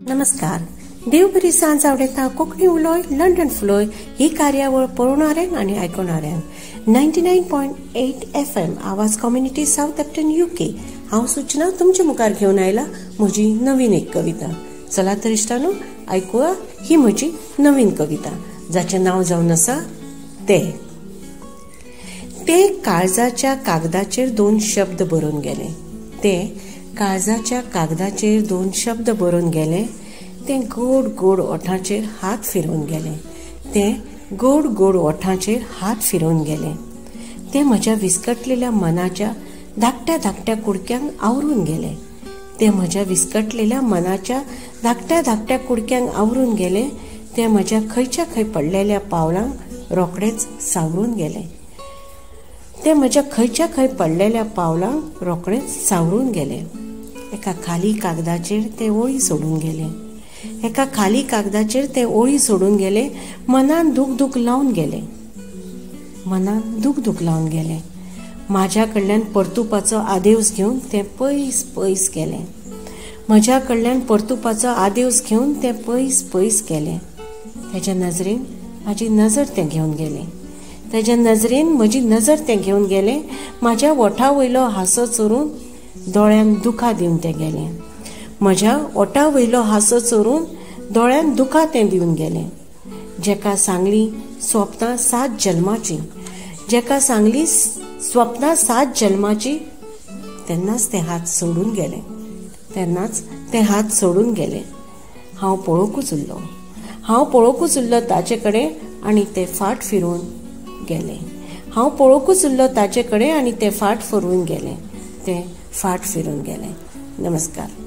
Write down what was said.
नमस्कार. देव बरी सांज आवडेता कोंकणी उलोय लंडन फुलोय ही कार्यावळ पळोवणाऱ्यांक आनी आयकुणाऱ्यांक 99.8 FM आवाज कम्युनिटी सावथहॅम्प्टन UK. हांव सूचना तुमच्या मुखार घेवन आयला म्हजी नवीन एक कविता. चला तर इश्टानो, आयकुया ही म्हजी नवीन कविता जाचें नांव जावन आसा ते. ते काळजाच्या कागदाचेर दोन शब्द बरोवन गेले. ते काळजाच्या कागदाचेर दोन शब्द बरोवन गेले. ते गोड गोड ओठांचेर हात फिरोवन गेले. ते गोड गोड ओठांचेर हात फिरोवन गेले. ते म्हज्या विस्कटलेल्या मनाच्या धाकट्या धाकट्या कुडक्यांक आवरून गेले. ते म्हज्या विस्कटलेल्या मनाच्या धाकट्या धाकट्या कुडक्यांक आवरून गेले. ते म्हज्या खंयच्या खंय पडलेल्या पावलांक रोखडेच सावरून गेले. ते म्हज्या खंयच्या खंय पडलेल्या पावलांक रोखडेच सावरून गेले. एका खाली कागदाचेर ते ओळी सोडून गेले. एका खाली कागदाचेर ते ओळी सोडून गेले. मनान दूख दूख लावन गेले. मनान दूख दूख लावन गेले. म्हाज्या कडल्यान परतुपाचो आदेवस घेवन ते पयस पयस गेले. म्हज्या कडल्यान परतुपाचो आदेवस घेवन ते पयस पयस गेले. तेज्या नजरेन म्हाजी नजर तें घेवन गेले. तेज्या नजरेन म्हजी नजर तें घेवन गेले. म्हाज्या ओठा वयलो हांसो चोरून दोळ्यान दुखां दिवन तें गेलें. म्हज्या ओठा वयलो हांसो चोरून दोळ्यान दुखां तें दिवन गेलें. जेका सांगली स्वप्नां 7 जल्माची, जेका सांगली स्वप्नां 7 जल्माची, तेन्नाच ते हात सोडून गेले. तेन्नाच ते हात सोडून गेले. हांव पळोवंकूच उरलो. हांव पळोवंकूच उरलो ताचे कडेन आनी ते फाट फिरून गेले. हांव पळोवंकूच उरलो ताचे कडेन आनी ते फाट फिरून गेले. ते फाट फिरून गेले. नमस्कार.